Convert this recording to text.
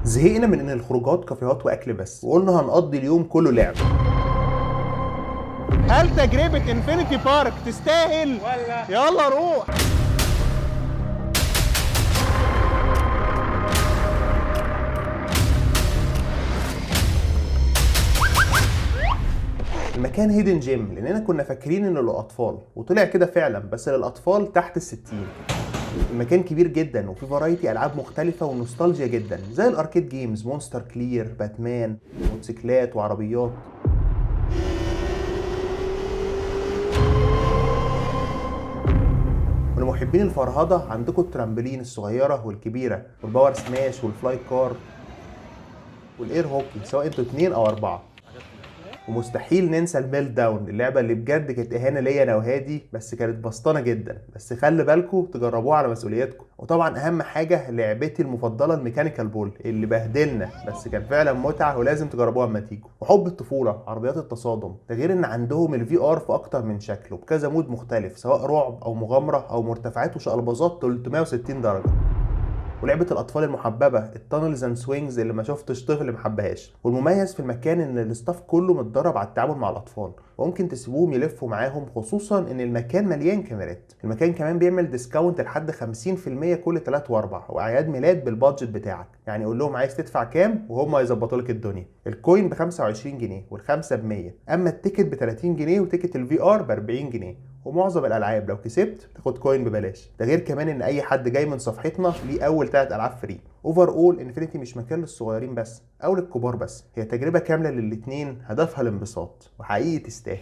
زهقنا من ان الخروجات كافيهات واكل بس، وقلنا هنقضي اليوم كله لعب. هل تجربة Infinity Park تستاهل؟ ولا يلا روح. المكان hidden gem، لاننا كنا فاكرين انه للاطفال وطلع كده فعلا، بس للاطفال تحت ال60. المكان كبير جدا وفي variety العاب مختلفة ونوستالجيا جدا، زي ال arcade games، Monster Clear، باتمان، موتوسيكلات وعربيات. ولمحبين الفرهده عندكم الترامبولين الصغيرة والكبيرة وال Power Smash وال fly car وال air hockey، سواء انتوا اتنين او اربعه. ومستحيل ننسى ال Meltdown، اللعبة اللي بجد كانت اهانه ليا انا وهادي، بس كانت بسطانه جدا. بس خلي بالكم تجربوها على مسؤوليتكم. وطبعا اهم حاجة لعبتي المفضلة ال mechanical bull اللي بهدلنا، بس كان فعلا متعه ولازم تجربوها اما تيجوا. وحب الطفولة عربيات التصادم، ده غير ان عندهم ال VR في اكتر من شكل وبكذا mode مختلف، سواء رعب او مغامرة او مرتفعات وشقلباظات 360 درجه. ولعبة الأطفال المحببة ال tunnels and swings اللي ما شفتش طفل ما حبهاش. والمميز في المكان إن ال staff كله متدرب على التعامل مع الأطفال، وممكن تسيبوهم يلفوا معاهم، خصوصا إن المكان مليان كاميرات. المكان كمان بيعمل discount لحد 50% كل 3 و4 وأعياد ميلاد بال budget بتاعك، يعني قول لهم عايز تدفع كام وهم يظبطوا لك الدنيا. ال coin ب 25 جنيه والخمسة ب 100، أما ال ticket ب 30 جنيه و ticket ال VR ب 40 جنيه. ومعظم الالعاب لو كسبت تاخد coin ببلاش. ده غير كمان ان اي حد جاي من صفحتنا ليه اول 3 العاب free. overall، Infinity مش مكان للصغيرين بس او للكبار بس، هي تجربه كاملة للاتنين هدفها الانبساط، وحقيقي تستاهل.